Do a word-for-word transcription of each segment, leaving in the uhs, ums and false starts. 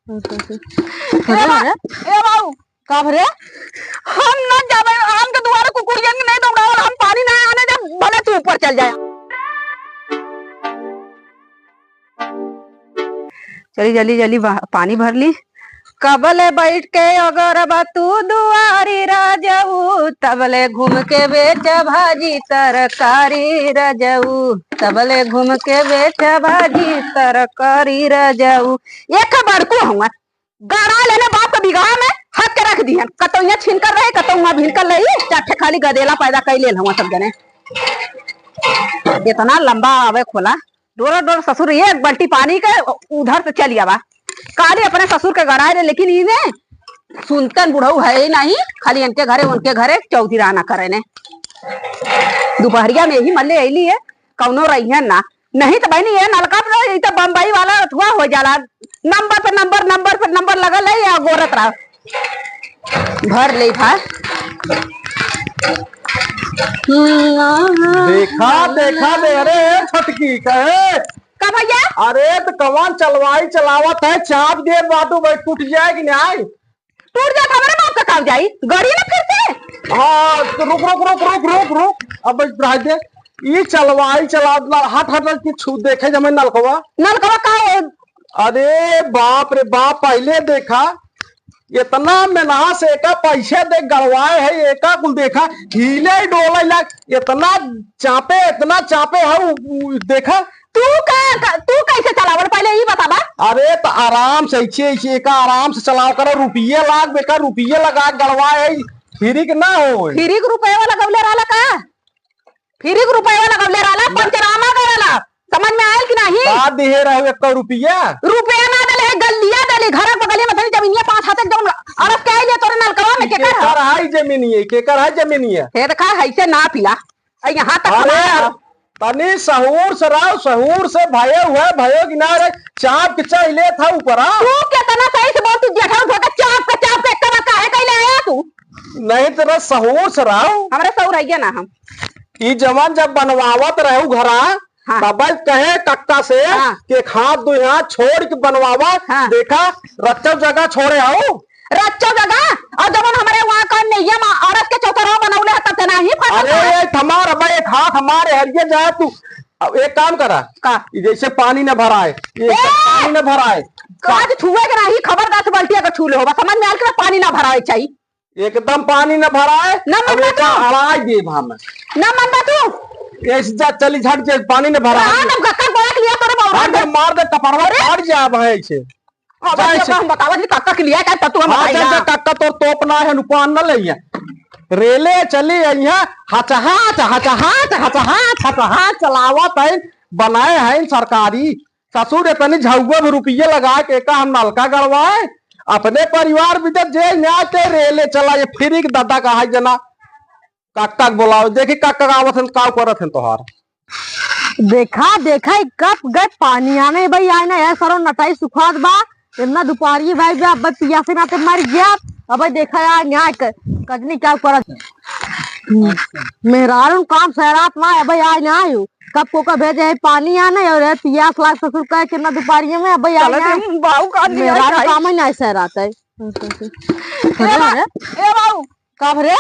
अरे, ए बा-, अरे। ए बाऊ, का भरे? हम न जाबे, हमके दुआरे कुकुरियन के नहीं दौड़ावल, हम पानी ना आने देब, भले तू ऊपर चल जाए। चली, जल्दी, जल्दी बा-, पानी भर ली। कबले बैठ के अगरबा तू दुआरी रजऊ, तबले घूम के बेच भाजी तरकारी रजऊ, तबले घूम के बेच भाजी तरकारी रजऊ। एक बड़कू हुआ गड़ा लेने बाप के बिगहा में हक के रख दिहन। कतौ यहाँ छिनकर रहे, कतौ वहाँ भिनकर रही, चार ठे खाली गदेला पैदा कई लेल हुआ सब जने। इतना लंबा आवे खोला, डोरा डोरा ससुर एक बाल्टी पानी के उधर से चली आवा। काली अपने ससुर के गड़ाए रहे, लेकिन इने सुनतन बुढ़ऊ है ही नहीं, खाली इनके घरे, उनके घरे चौधराना करे ने। दुपहरिया में यही मल्ले अइली है, कौनो रहियन ना। नहीं तो बहनी, ये नलका तो, ये तो बम्बई वाला अथुआ हो जाला, नंबर पे नंबर, नंबर पे नंबर लगल है, या गोरत रहा। भर ले भाई। देखा, देखा दे, अरे छोटकी कहे। का भैया? अरे तो कौन चलवाई चलावत है, चाप दे बाटू भाई, टूट जाए कि नहीं? टूट जाए, हमारे बाप का खाओ जाई, गड़ी ना फिर से। हाँ, तो रुक, रुक, रुक, रुक, रुक, रुक, अब रह दे। ई चलवाई चला, हट, हट, हट, कि छू देखे जमे नलकवा। नलकवा का है? अरे बाप रे बाप, पहले देखा, इतना मेनहा से एका पैसे दे गड़वाए है, एका कुल देखा, हिले डोले लाग, इतना चापे, इतना चापे है, उ, उ, देखा। तू का, का, तू कैसे चलावल, पहले ई बतावा। अरे तो आराम से, ऐसे, ऐसे, एका आराम से चलाव करो, रुपये लाग, बेकार रुपये लगा गड़वाए है, फ्री के ना हो। फ्री के रुपये वाला गौले रहला का? फ्री के रुपया लगवले रहला, ना। पंचनामा करला, समझ में आयल कि नहीं? का दिहे रहू एक रुपया? रुपया ना देले है, गलिया देले, घर के बगलिया में तनी जमीनिया पाँच हाथ एक जौन अरस के आइले तोरे नलकवा में, केकर है? केकर है जमीनिया? केकर है जमीनिया? हे देखा, ऐसे ना पिला, आ यहाँ तक अरे, ना। तनी सहूर से रहो, सहूर से भयो हुए, भयो कि ना रहे, चाप के चढ़ ले था ऊपर, हाँ? तू कितना सही से बोल, तू जेठा उठा के चाप के, चाप के, एक कमा काहे कैले आया तू? नहीं तेरा सहूर से रहो। हमारे सहूर है ना हम। ई जवन जब बनवावत रहू घरा, हाँ। तब कहे कक्का से हाँ। कि एक हाथ दो हाथ छोड़ के बनवावा, हाँ। देखा रच्चो जगह छोड़े आओ। रच्चो जगह? और जवन हमारे वहाँ का नैया मा-, अरस के चौतरवा बनौले है, तब से नाही फंसल अरे है। एक हमार, अब एक हाथ हमारे हरिये जाए तू। अब एक काम करा। का? ई जैसे पानी न भराए, ये ए! पानी न भराए। काज छुए के नाही, खबरदार से बाल्टी अगर छू ले हो, बस समझ में आयल कि पानी ना भराए चाहिए। एकदम पानी न भराए, ना अब मनबा एका तू। अड़ाई देब हम। ना मनबा तू। ऐसे जा, चली झट जे, पानी न भराए। हाँ, तब कक्का बोला के लिया तोरे बाबू। हट जा, मार दे कपड़वा, अरे। फाड़ जा अब है ऐसे। अब जा ऐसे। हम बतावत नहीं कक्का के लिया का, तब तू हम हाँ, बताई जा, ना। जा, कक्का तोर तोप ना है, नुपान न लइया। रेले चली अइया, हचहाच, हचहाच, हचहाच, हचहाच चलावत है, बनाए हैं सरकारी। ससुर इतनी झउआ में रुपये लगा के का हम नलका गड़वाए? अपने परिवार में जब जे न्याय ते रेले चला, ये फ्री के दादा का है जना। काका के बोलाओ, देखी काका का आवत हन, का करत हन तोहार। देखा, देखा, ई कब गए पानी आने भाई, आए ना, यार, सरो नटाई सुखात बा, इतना दुपहरिए भाई बा, अब पियासे नाते मर गया। अब भाई देखा यार, न्याय क-, कजनी क्या करत है। मेहरारू काम सहरात ना है भाई, आज ना आयो। कब को का भेजे है पानी आने और है पियास लाग ससुर कहे कितना दुपहरिया में, अब भाई चलो आने तुम बाऊ का दिया मेहरारू जाए। काम ही ना सहरात है। ए बा-, अरे? ए बाऊ, का भरे?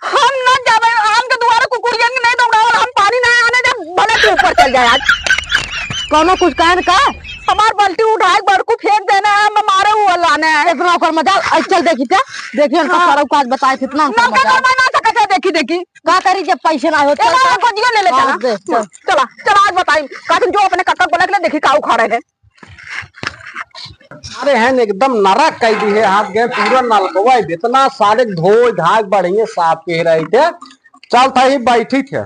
हम ना जाबे, हमके दुआरे कुकुरियन के नहीं दौड़ावल, हम पानी ना आने देब, भले तू ऊपर चल जाए आज। कौनो कुछ कहन का? हमार बाल्टी उठाए बड़कू फेंक देना है, हम मारे हुआ लाने है। इतना ओकर मजाल, आई चल देखी ते, देखी उनका हाँ। सारा काज बताए, इतना उनका ना मजाल। कदर ना सकत है, देखी, देखी। का करी जब पैसे ना हो, ए चल, बाबा, चल। खोजियो ले ले, हाँ, चला। दे, चल। चला, चला, आज बताई। का तुम जो अपने कक्का बोला के ले, देखी का उखाड़े है। अरे हैं एकदम नरक कई दी है, हाथ गए पूरा नलकवा, इतना सारे धोए धाए बढ़िया साफ के रही थे। चल था ही बैठी थे।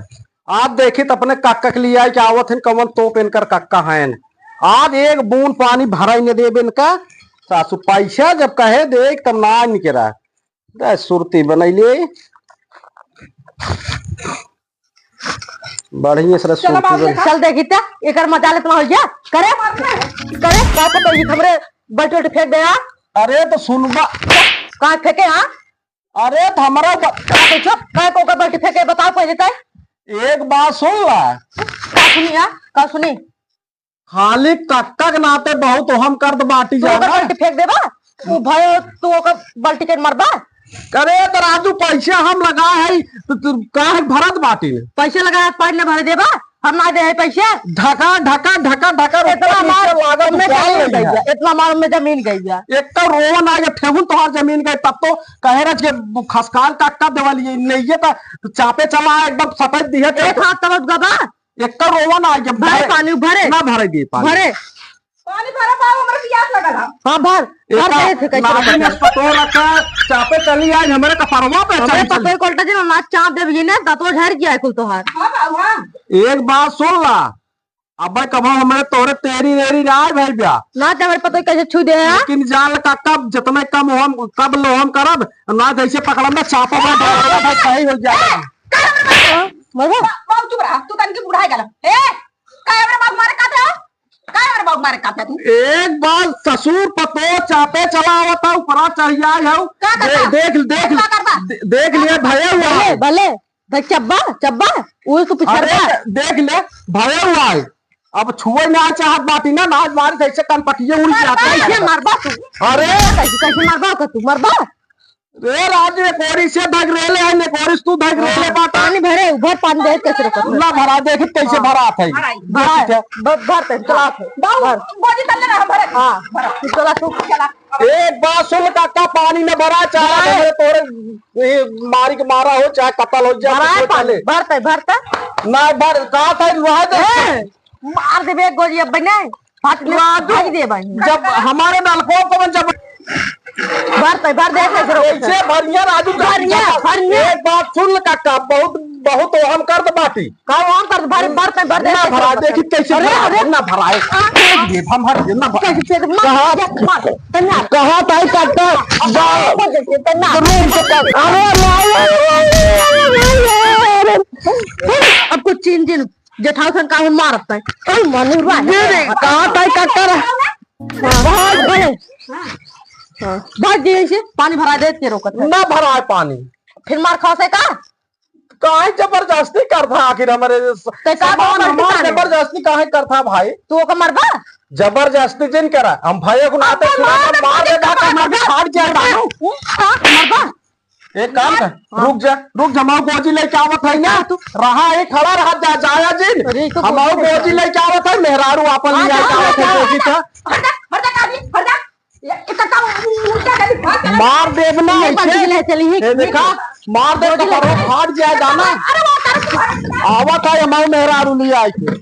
आज देखी त अपने कक्का के लिए आई कि आवत हैं कवन तोप इनकर कक्का हैं। आज एक बूंद पानी भराई न देब इनका। सासू पैसा जब कहे दे तब ना निकरा। दे सुरती बनैली। बढ़िया से चलो सुरती बाबू, बन- चल देखी त, एकर मजाल इतना हो गया। करे, करे, का पता ये हमरे बैठे बैठे फेंक दे यार। अरे तो सुनबा। कहाँ फेंके हाँ? अरे तो हमरा ब- का पूछो? का को का बैठे फेंके बताओ पहले तय। एक बात सुन ला। का सुनी हाँ? का सुनी? खाली कक्का के नाते बहुत ओहम करत बाटी तू ओकर जाना। बल्टी फेंक देबा? तू भयो, तू ओकर बल्टी के मरबा? अरे तो राजू, पैसा हम लगाए है, तो तू काहे भरत बाटी ने? पैसा लगाए, पानी न भरे देबा? हम ना दे है पैसा। ढका, ढका, ढका, ढका, इतना रोकत मार, नीचे लागत उनमें उबाल जमीन रही गई है। है, इतना मार उनमें जमीन गई है। एक तो रोवन आ गया, ठेहुन तोहार जमीन गए, तब तो कहे रह के खसकाल कक्का देवल ये नहीं है तो चापे चला एकदम सफेद दिहे तो एक हाथ तब गबा। एक तो रोवन आ गया, भरे भरे। पानी भरे। ना भरे गई पानी। भरे। पानी भरा बाबू, हमरा पियास लगल है। हाँ, भर, भर एक दे, फिर कैसे नागिन भर? पतो रखा, चापे चली आज हमरे कपरवा पे हमरे चली चली। पतोह को उल्टा जी ना चाप देब ये ने, दतवा झड़ गया है कुल तोहार। हाँ बाबू, हाँ। एक बात सुन ला, अब भाई कबो हमरे तोरे तेरी रेरी ना आए भाई ब्या। ना ते हमरे पतोह कैसे छू दे है? लेकिन जान लगा कब जितना कम हो हम, कब लो हम करब, ना जैसे पकड़ब ना चापा बा, भाई सही हो जाए। हाँ, मरबा? बा-, बाबू चुप रहा, तू तनकी बुढ़ाई गला। ए, का हमरे बाबू मारे का था? का हमरे बाबू मारे का था तू? एक बार ससुर पतो चापे चला आवत है, ऊपरा चढ़ जाए है। का करबा? दे-, देख, देख, का करबा? दे-, देख लिए भये हुआ भले, है। भले। भाई चब्बा, चब्बा, वो तो अरे, पिछड़बा। देख ले, भये हुआ है। अब छुए ना चाहत बाटी ना, नाच मारी जैसे कनपटिये उड़ जाते हैं। कैसे मरबा तू? अरे। कैसे, कैसे मरबा का तू? मरबा? रे राजू, एक ओरी से धग रेले है, एक ओरी से तू धग रेले हाँ, बाटा। पानी भरे, उभर पानी दे, कैसे रोकत है? ना भरा, देखित कैसे हाँ। भरा था। भरा, देखित है। ब-, भर पे चला थे। बाबू, भर। गोजी तल्ले रहा, भरे। हाँ, भरा। तू चला, तू चला। एक बात सुन काका, पानी में भरा, चाहे भरा। हमरे तोरे, ये मारी के मारा हो, चाहे कत्ल हो जाए, भरा कुछ है पानी, चले। भरते, भरते। ना भर, का था, रह दे। हैं? मार देबे गोली अब बने, फाट ले, राजू, भाग दे भाई। जब हमारे नलको को जब भर पे भर दे, कैसे रोक ऐसे भरिया राजू का भरिया, भरिया। एक बात सुन ले काका, बहुत, बहुत ओहम करत बाटी। का ओहम करत? भर, भर पे भर दे, ना कैसे भरा, रोक देखी कैसे अरे, भरा, अरे। ना भराए। आ, देख दे, हम भर दे, ना भरा। कैसे, कैसे, मार, कहाँ? मार, तन्ना। कहाँ ताई काका? जा। कैसे, तन्ना। रूम से कर। अरे, अरे, अब कुछ चीन जिन जेठाऊ सन काहे मारत है? कल मनुरवा है। ये रे, कहाँ ताई कट्टर? हाँ, भाग, भाग। हाँ। भाग गए से पानी भरा दे के रोकत है। ना भराए पानी। फिर मार खा से का? काहे जबरदस्ती करता आखिर हमरे स-, तो का सामान जबरदस्ती हमार करे? जबरदस्ती काहे करता भाई? तू ओके मरबा? जबरदस्ती जिन करा। हम भाई को नाते अब छुड़ा मार कर दे, मार दे, मार दे, मार दे, मार दे। फाट जाए मार दे। मानो। हाँ, मरबा? एक काम कर, हाँ। रुक जा, रुक जा, हम गोजी लेके आवत है ना। हाँ, तू रहा है, खड़ा रहा, जा, जाया जिन। अरे, तो हम गोजी गोजी लेके आवत है, मेहरारू आपन हाँ, ले जा, आवत है, जा, गोजी जा। का। हट जा, हट जा, काकी, हट जा। ये, ये काका, उल्टा गली भाग जा। मार देब ना ये ऐसे। गोजी ले चली है। ये देखा, मार दे गोजी ले कपड़ा चली। फाट जाए जाना। अरे, वो कर, कर, कर। आवत है, हम मेहरारू ले आए के।